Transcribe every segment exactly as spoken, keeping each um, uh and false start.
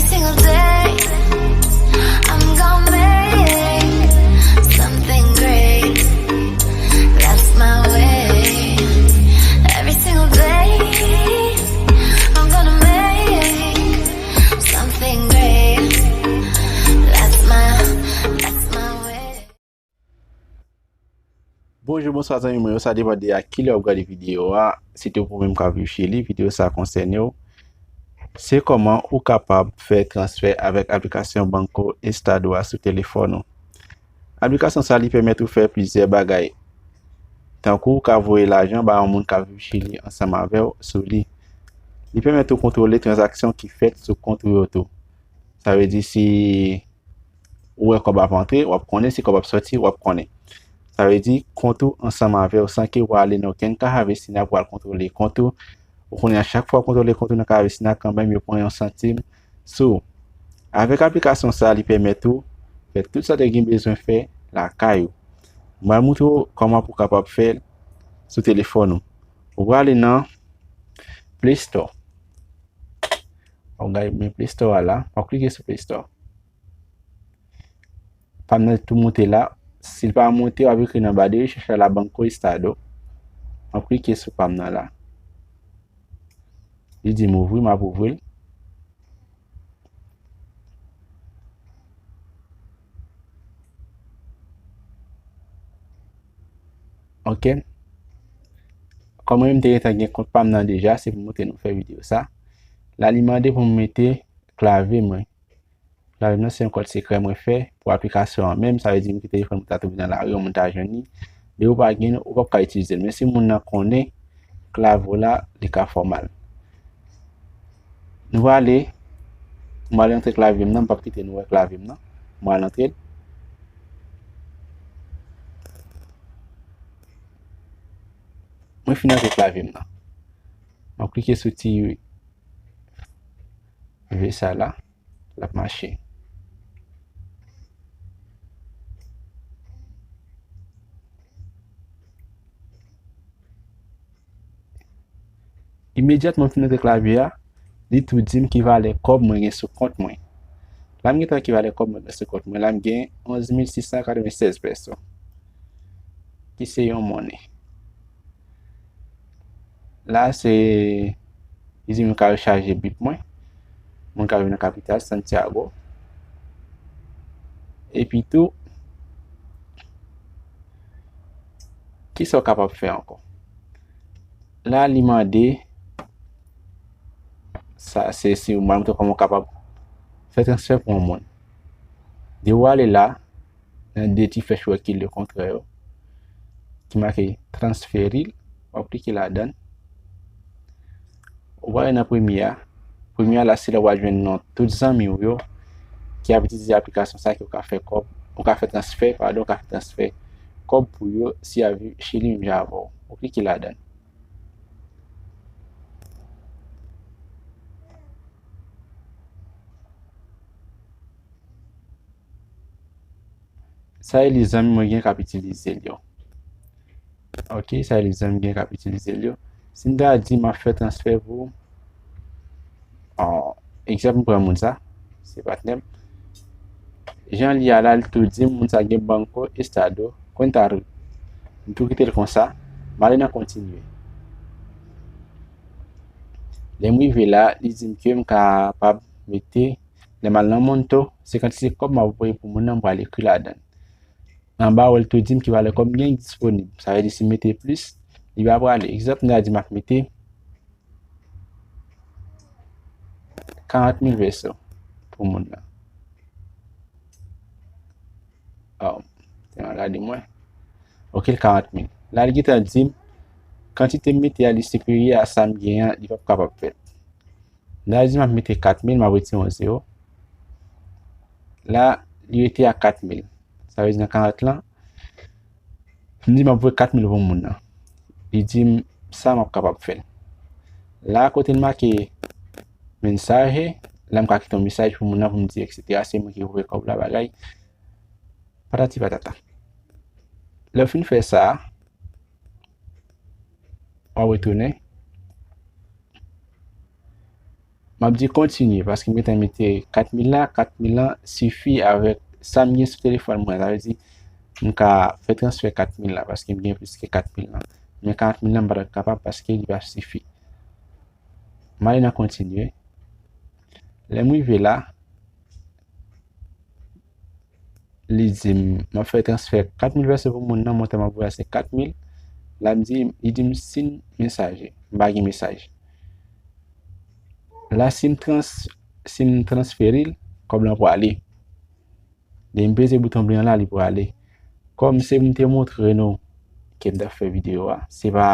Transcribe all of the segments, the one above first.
Single day, I'm gonna make something great. That's my way. Every single day, I'm gonna make something great. That's my, that's my way. Bonjou, bonswa zanmi mwen yo, sa depann de a kilè w ap gade videyo a. Si se ou menm k ap viv Chili, videyo sa a konsène w. Se kòman ou kapab fè transfè avèk aplikasyon Banco Estado a sou telefòn ou. Aplikasyon sa a li pèmèt ou fè plizyè bagay. Tankou ou ka voye lajan ba yon moun k ap viv Chili ansanm avè w sou li. Li pèmèt ou kontwole tranzaksyon ki fèt sou kont ou yo tou. Sa vle di si ou wè kòb ap antre, w ap konnen, si kòb ap sòti, w ap konnen. Sa vle di kont ou ansanm avè w san ke w ale nan okenn Caja Vecina pou al kontwole kont ou. Ou konnen a chak fwa w kontwole kont ou nan Caja Vecina, kanmenm yo pran yon santim sou ou. Avèk aplikasyon sa a, li pèmèt ou fè tout sa w te gen bezwen fè lakay ou. Mwen moutre w kòman pou w kapab fè l sou telefòn ou. Ou prale nan Play Store. Ou gade men Play Store a la, w ap klike sou Play Store. Pam nan tou monte la. Si l pa monte, w ap ekri nan ba de rechèch la, la Banco Estado. W ap klike sou pam nan la. Li di m ouvri, m ap ouvri l. Ok. Kòm mwen menm te gentan gen kont pa m nan deja, se pou montre nou fè videyo sa. La li mande pou m mete klavye mwen. Klavye m nan se yon kòd sekrè mwen fè pou aplikasyon an menm, sa vle di m kite telefòn mwen ta twouve nan lari, yon moun ta jwenn li. Depi w pa gen l, ou p ap ka itilize l. Men si moun nan konnen klavye w la, li ka fè w mal. Nou ale, mwen ale antre klavye m nan, m p ap kite nou wè klavye m nan. Mwen ale antre l. Mwen fin antre klavye m nan. M ap klike sou ti V sa la, l ap mache. Imedyatman m fin antre klavye a, li tou di m ki valè kòb mwen gen sou kont mwen. La m gentan wè ki valè kòb mwen gen sou kont mwen. La m gen onz mil sis san katrevennsèz peso, ki se yon monnen. La se, li di m yo ka rechaje bip mwen. Mwen ka viv nan kapital Santiago. Epi tou, kisa w kapab fè ankò? La li mande, sa se si mwen montre kòman w kapab fè transfè pou yon moun. Depi w ale la, nan de ti flèch ou wè ki lekontrè yo, ki make transferir, w ap klike ladan l. Ou prale nan premye a. Premye a la se la w a jwenn non tout zanmi w yo ki ap itilize aplikasyon sa ki w ka fè kòb, ou ka fè transfè, padon, ou ka fè transfè kòb pou yo si y ap viv Chili menm jan avè w. Ou klike ladan l. Sa e li zanmi mwen gen k ap itilize l yo. Ok, sa e li zanmi gen k ap itilize l yo. Si m ta di m ap fè transfè pou, egzanp, m pran moun sa, se patnè m. Jan li a la, li tou di m moun sa gen Banco Estado, Cuenta Ruth. M tou kite l konsa, m ale nan kontinye. Lè m rive la, li di m ke m kapab mete, lè m al nan Monto, se kantite kòb m ap voye pou moun nan, m pral ekri ladan l. Anba a, w ap tou di m ki valè kòb m gen disponib. Sa vle di si m mete plis, li pa prale. Egzanp, m ta di m ap mete karant mil peso pou moun nan. Oh, te mal gade mwen. Ok, l karant mil. La, li gentan di m, kantite m mete a, li siperye a sa m gen an, li p ap kapab fèt. La, li di m ap mete kat mil, m ap retire yon zewo. La, li rete a kat mil. Sa vle di nan karant lan, m di m ap voye kat mil pou moun nan. Li di m sa m ap kapab fè l. La, kote l make mensaje, la m ka kite yon mesaj pou moun nan pou m di, etsetera, se mwen ki voye kòb la, bagay. Patati patata. Lè w fin fè sa, w ap retounen. M ap di kontinye, paske m gentan mete kat mil la, kat mil lan sifi avèk sa m gen sou telefòn mwen. Sa vle di, m ka fè transfè kat mil la, paske m gen plis ke kat mil lan. Men karant mil lan, m pa t ap kapab, paske li pa sifi. M ale nan kontinye. Lè m rive la, li di m, m ap fè transfè kat mil peso pou moun nan, montan m ap voye a se kat mil. La m di, li di m sin mesaje, m pa gen mesaj. La si m trans, si m transfere l, kòb lan prale. Lè m peze bouton ble an la, li prale. Kòm se pou m te montre nou ke m t ap fè videyo a, se pa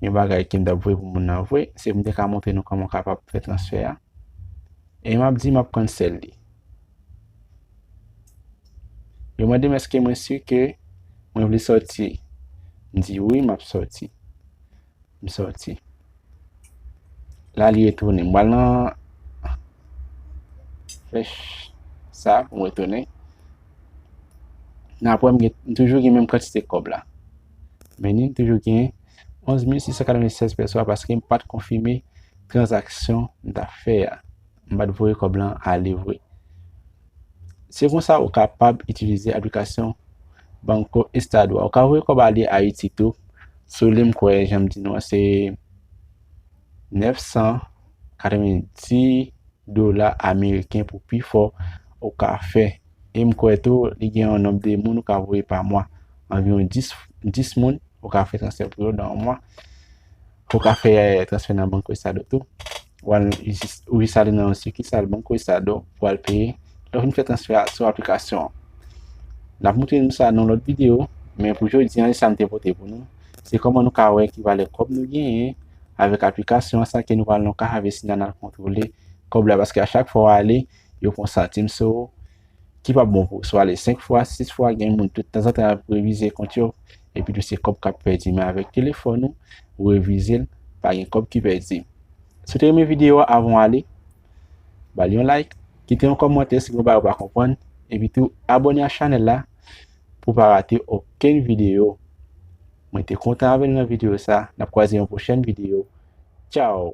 yon bagay ke m t ap voye pou moun nan vre, se pou m te ka montre nou kòman w kapab fè transfè a. E m ap di m ap cancel li. Yo mande m èske mwen si ke mwen vle sòti. M di wi, m ap sòti. M sòti. La li retounen. M pral nan fè sa pou m retounen. Nan apre m gen, m toujou gen menm kantite kòb la. Men ni m toujou gen onz mil sis san katrevennsèz peso a paske m pa t konfime tranzaksyon m t ap fè a. M pa t voye kòb lan ale vre. Se konsa ou kapab itilize aplikasyon Banco Estado a. Ou ka voye kòb ale Ayiti tou. Sou li m kwè, jan m di nou an, se nèf san katrevenndis dola ameriken pou pi fò ou ka fè. E m kwè tou, li gen yon nonb de moun ou ka voye pa mwa. Anviwon dis, dis moun ou ka fè transfè pou yo nan yon mwa. Ou ka fè transfè nan Banco Estado tou. Ou al jis, ou jis ale nan yon sikisal Banco Estado pou al peye. Lè w fin fè transfè a sou aplikasyon an. N ap montre nou sa nan lòt videyo, men pou jodi an, e sa m te pote pou nou. Se kòman nou ka wè ki valè kòb nou genyen avèk aplikasyon an, sa ke nou pral nan ka Havesina n al kontwole kòb la, paske a chak fwa w ale, yo pran santim sou ou, ki p ap bon pou ou. Si w ale senk fwa, sis fwa, gen moun tout tanzantan y ap revize kont yo, epi tou se kòb k ap pèdi, men avèk telefòn ou, ou revize l, pa gen kòb ki pèdi. Si w te renmen videyo a, avan w ale, ba l yon like, kite yon kòmantè si gen yon bagay ou pa konprann, epi tou abòne a chanèl la pou w pa rate okenn videyo. Mwen te kontan avè nou nan videyo sa, n ap kwaze yon pwochèn videyo. Tchaw!